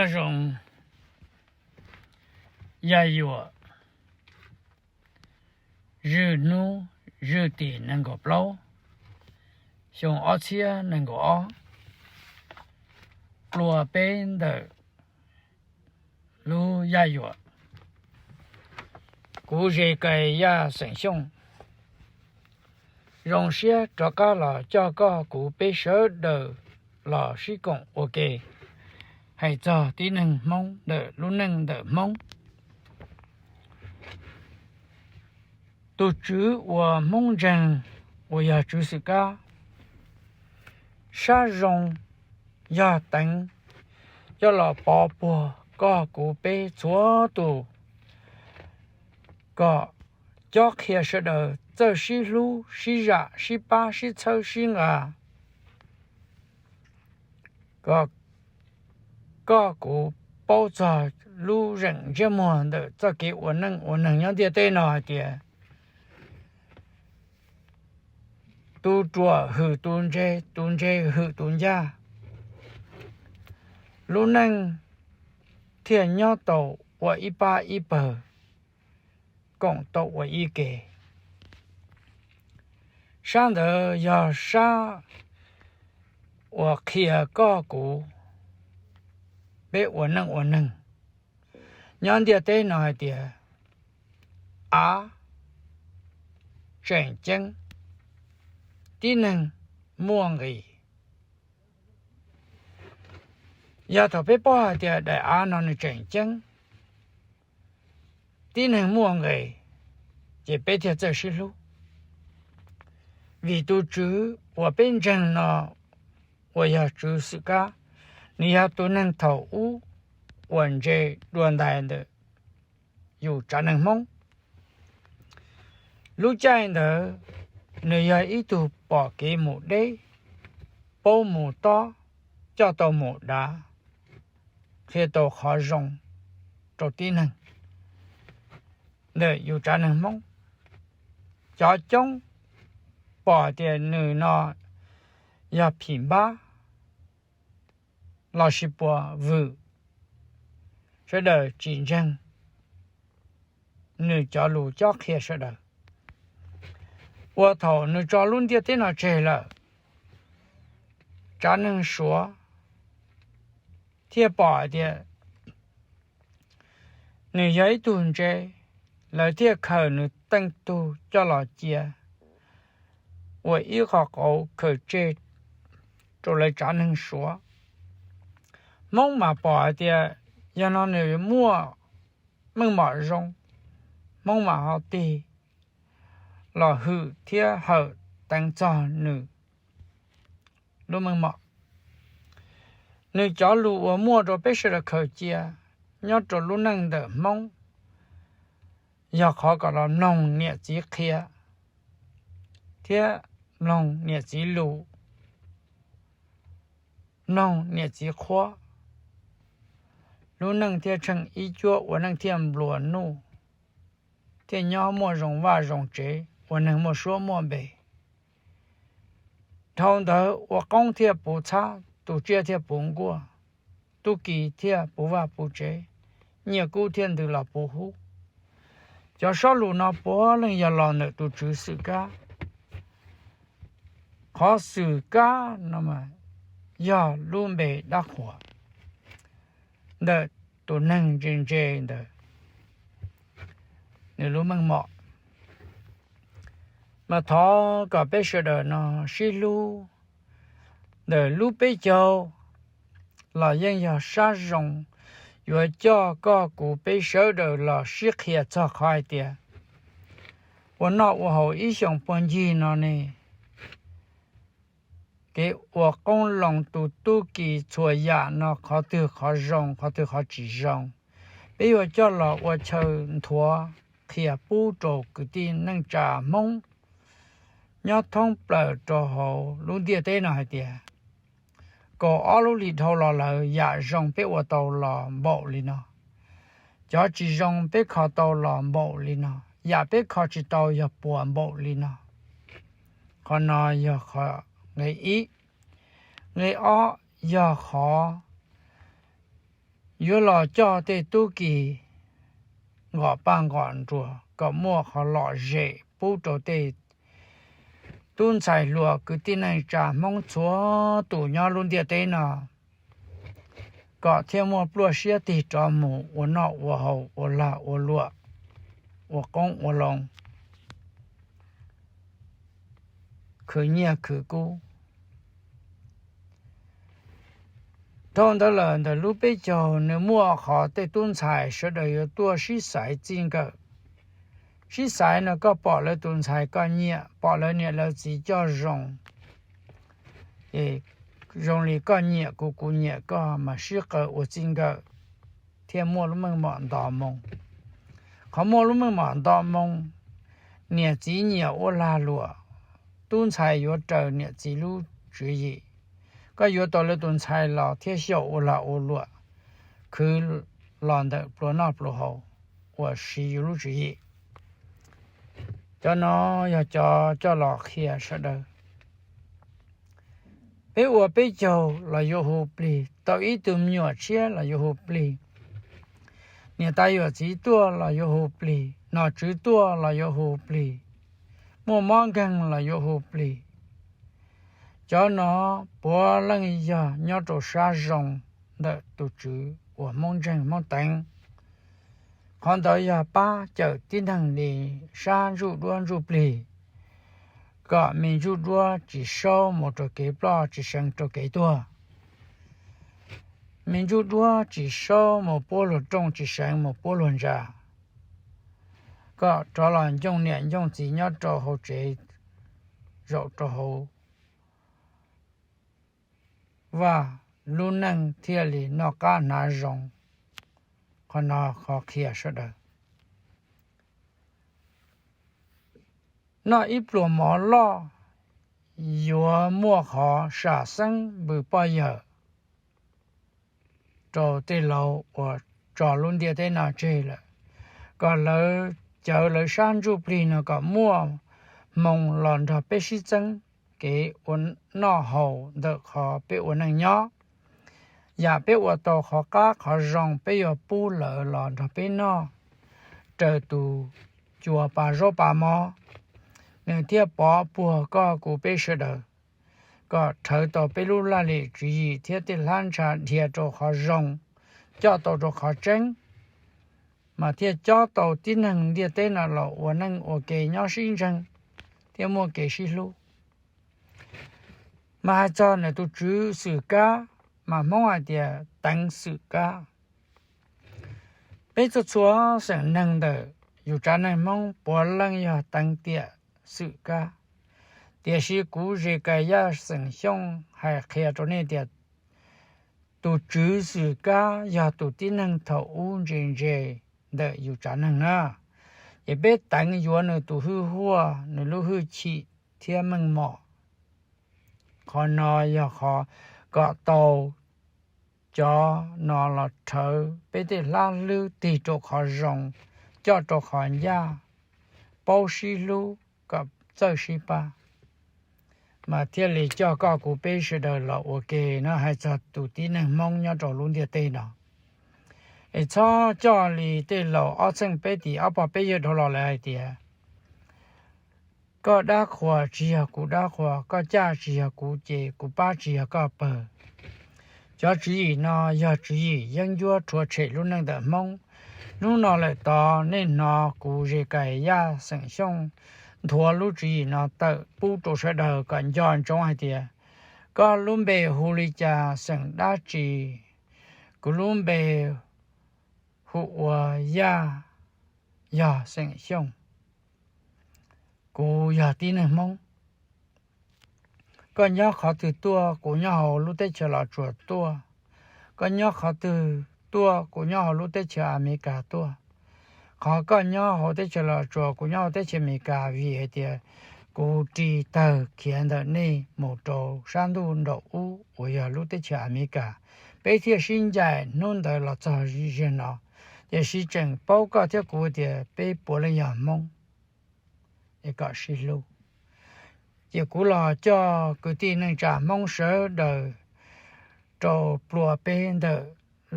Sab zoo, Yaj Yuam, zwj hnub zwj tim nees nkaum plaub, xyoo ob txhiab nees nkaum ob, plua peb ntawm lub Yaj Yuam. Kuv Zes Kais Yaj xeem Xyooj, zoo siab rov qab los coj koj kuv peb sawv daws los sib koom ua ke hais txog tib neeg Hmoob ntawm lub neej ntawm Hmoob. Tus tswv uas Hmoob ntseeg uas yog Tswv Xwm Kab, sab zoo yog teev coj los pov puag koj kuv peb txhua tus, kom cob qhia sawv daws txawj sib hlub, sib zam, sib pab, sib txhawb, sib nqa, kom koj kuv paub txog lub zeem ntsiab muag ntawm txoj kev ua neej ua neeg nyob ntiaj teb no hais tias, tus ruam hwm tus ntse, tus ntse hwm tus ncaj, lub neej thiaj nyob tau ua ib pab ib pawg, koom tau ua ib ke. Sab ntawd yog sab uas qhia koj kuv peb ua neej ua neeg nyob ntiaj teb no hais tias, av tseem ceeb, tib neeg muaj nqis. Yog thaum peb paub hais tias daim av no nws tseem ceeb, tib neeg muaj nqis, ces peb thiaj txawj sib hlub. Vim tus Tswv uas peb ntseeg no uas yog Tswv Xwm Kab, nws yog tus neeg thaum ub uas ntse dua ntais ntawm yus tsav neeg Hmoob. Lub caij ntawd nws yog ib tug pom kev mus deb, paub mus tob, coj tau mus dav, qhia tau qhov zoo rau tib neeg ntawm yus tsav neeg Hmoob. Cov coob pom tias nws no yog phim npab lossis puas vwm, sawv daws tsis ntseeg nws cov lus cob qhia sawv daws. Ua thaum nws tso lub ntiaj teb no tseg lawm, tsav neeg Suav thiaj pom hais tias nws yog ib tug ntse, lawv thiaj khaws nws teej tug coj los cia ua ib qho qauv khaws tseg rau lawv tsav neeg Suav. Hmoob mas pom hais tias yog no nws muaj meej mom zoo, Hmoob mas ho tig los hwm thiab hawm teev txog nws lub meej mom. Nws cov lus uas muaj rau peb sawv daws khaws cia nyob rau lub neej ntawm Hmoob yog qhov kom los mloog niam txiv qhia thiab mloog niam txiv lus, mloog niam txiv qhuab, lub neej thiaj tsheej ib cuab, ua neej thiaj nplua nuj, thiaj nyob muaj zoo vaj zoo tsev, ua neeg muaj suab muaj npe. Dhau ntawd ua qoob thiaj puv txhab, tus tsiaj thiaj puv nkuaj, tub ki thiaj puv vaj puv tsev, nyiaj kub thiaj ntws los puv hub. Cov sob lus no puav leej yog los ntawm tus Tswv Xwm Kab. Qhov Xwm Kab no yog lub npe dab qhuas ntawm tus neeg ntse ntse ntawd nws lub meej mom. Mas thov kom peb sawv daws no sib hlub ntawm lub peb caug los yeej yog sab zoo yuav coj koj kuv peb sawv daws los sib qhia txog qhov hais tias ua noj ua haus ib xyoos puag ncig no ne, kev ua qoob loo tus tub ki txhua yam no qhov twg qhov zoo qhov twg qhov tsis zoo, peb yuav coj los ua chaw nthuav qhia pub rau kwv tij neej tsa Hmoob nyob thoob plaws rau hauv lub ntiaj teb no hais tias, kaum ob lub hlis dhau los lawm yam zoo peb ua tau los npaum li no, cov tsis zoo peb kho tau los npaum li no, yam peb kho tsis tau yog puas npaum li no. Qhov no yog qhov nqe ib. Nqe ob yog qhov yuav los coj tej tub ki nqos paj nqos nruas kom muaj qhov lom zem pub rau tej tub ntxhais hluas kwv tij neej tsa Hmoob txhua tus nyob lub ntiaj teb no, kom thiaj muaj pluaj siab tig rov mus ua noj ua haus, ua lag ua luam, ua qoob ua loo, khwv nyiaj khwv kub. Dhau ntawd lawm, ntawm lub peb caug nws muaj qhov tej tub ntxhais sawv daws yuav tuaj sib xaiv txij nkawm. Sib xaiv no koj pom lawv tus ntxhais koj nyiam, pom lawv niam lawv txiv coj zoo, zoo li koj nyiam kuv, kuv nyiam koj mas sib qawm ua txij nkawm thiaj muaj lub meej mom nto moo. Qhov muaj lub meej mom nto moo, niam txiv nyiam ua lag luam, tub ntxhais yuav raws niam txiv lub tswv yim. Koj yuav tau lawv tus ntxhais los thiaj xyaum ua lag ua luam, khwv los ntawm pluas noj pluas haus uas siv yus lub tswv yim. Cov no yog cov coj los qhia sawv daws. Peb ua peb caug los yuav hu plig, tau ib tug me nyuam tshiab los yuav hu plig, niam tais yawm txiv tuaj los yuav hu plig, nom tswv tuaj los yuav hu plig, muaj mob nkeeg los yuav hu plig. Cov no puav leej yog nyob rau sab zoo ntawm tus Tswv uas Hmoob ntseeg Hmoob teev. Qhov ntawd yog pab cawm tib neeg li sab ntsuj duab ntsuj plig, kom me ntsuj duab tsis saub mus rau kev ploj, tsis seev rau kev tuag. Me ntsuj duab tsis saub mus puab luag rooj, tsis seev mus puab luag ntsa, kom rov los ncooj niam ncooj txiv nyob rau hauv tsev, zaum rau hauv vaj, lub neej thiaj li noj qab hnav zoo. Qhov no qhov qhia sawv daws. Noj ib pluas mov loj yuav muaj qhov sam xeeb npws poj yawm rau tej laus uas tso lub ntiaj teb no tseg lawm, kom lawv cawv lawv sab ntsuj plig no kom muaj hmoo los nrog peb sib txeeb kev ua noj haus ntawm qhov peb ua neej nyob. Yam peb ua tau qhov qab qhov zoo peb yuav pub lawv los nrog peb noj, raws tus cua pa zaub pa mov, nws thiaj pov puag koj kuv peb sawv daws, kom rhawv tau peb lub laj lim tswv yim thiab tej hlab ntsha dhia rau qhov zoo, coj tau rau qhov tseeb, mas thiaj cob tau tib neeg ntiaj teb no los ua neej ua ke nyob sib ntseeg thiab muaj kev sib hlub. Mas hais txog ntawm tus tswv xwm kab, mas Hmoob hais tias teev xwm kab. Peb txhua txhua xeem neeg ntawm yus tsav neeg Hmoob puav leej yog teev tiam xwm kab, tiam sis kuv Zes Kas Yaj xeem Xyooj hais qhia rau nej tias tus tswv xwm kab yog tus tib neeg thaum ub ntse ntse ntawm yus tsav neeg na. Ces peb teev yuav nws tus hwj huaj, nws lub hwj chim thiab meej mom. Qhov no yog qhov kom tau cov no los rhawv peb tej hlab hlwb tig rau qhov zoo, coj rau qhov ncaj, paub sib hlub kom txawj sib pab, mas thiaj li coj koj kuv peb sawv daws los ua ke no. Hais txog tus tib neeg Hmoob nyob rau lub ntiaj teb no, es txhob coj li tej laus ob txheej peb tim ob pog peb yawg dhau los lawv hais tias, koj dab qhuas tsis yog kuv dab qhuas, koj caj tsis yog kuv ces, kuv pab tsis yog koj pawg. Cov tswv yim no yog tswv yim yeeb ncuab rhuav tshem lub neej ntawm Hmoob. Hnub no lawm tod nej hnov kuv Zes Kas Yaj xeem Xyooj nthuav lub tswv yim no tawm pub rau sawv daws kom nco ntsoov hais tias, koj lub npe hu li cas, xeem dab tsi? Kuv lub npe hu ua Yaj, yog xeem Xyooj. Kuv yog tib neeg Hmoob. Koj nyob qhov twg tuaj, kuv nyob hauv lub teb chaws Los Tsuas tuaj. Koj nyob qhov twg tuaj, kuv nyob hauv lub teb chaws Amelikas tuaj. Qhov koj nyob hauv teb chaws Los Tsuas, kuv nyob hauv teb chaws Amelikas vim hais tias kuv ris tawg khiav ntawm nej mus rau sab ntuj nraum ub uas yog lub teb chaws Amelikas, peb thiaj sib ncaim hnub ntawd los txog ziag no. Tiam sis tseem paub koj thiab kuv tias peb puav leej yog Hmoob, es kom sib hlub. Ces kuv los coj kwv tij neej tsa Hmoob sawv daws rau pluas peb ntawm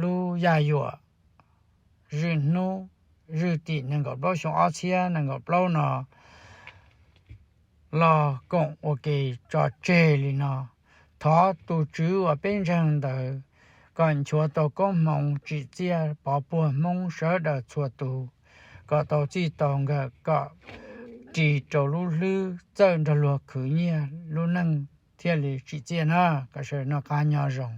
lub yaj yuam zwj hnub, zwj tim nees nkaum plaub xyoo ob txhiab nees nkaum plaub no los koom ua ke tso tseg li no. Thov tus Tswv uas peb ntseeg ntawd kom nchuav tau koob hmoov tsim txiaj pov puag Hmoob sawv daws txhua tus, kom tau txij tau nkawm kom ris rau lub hlwb txawj nrog luag khwv nyiaj lub neej thiaj li tsim txiaj na. Kom sawv daws noj qab nyob zoo.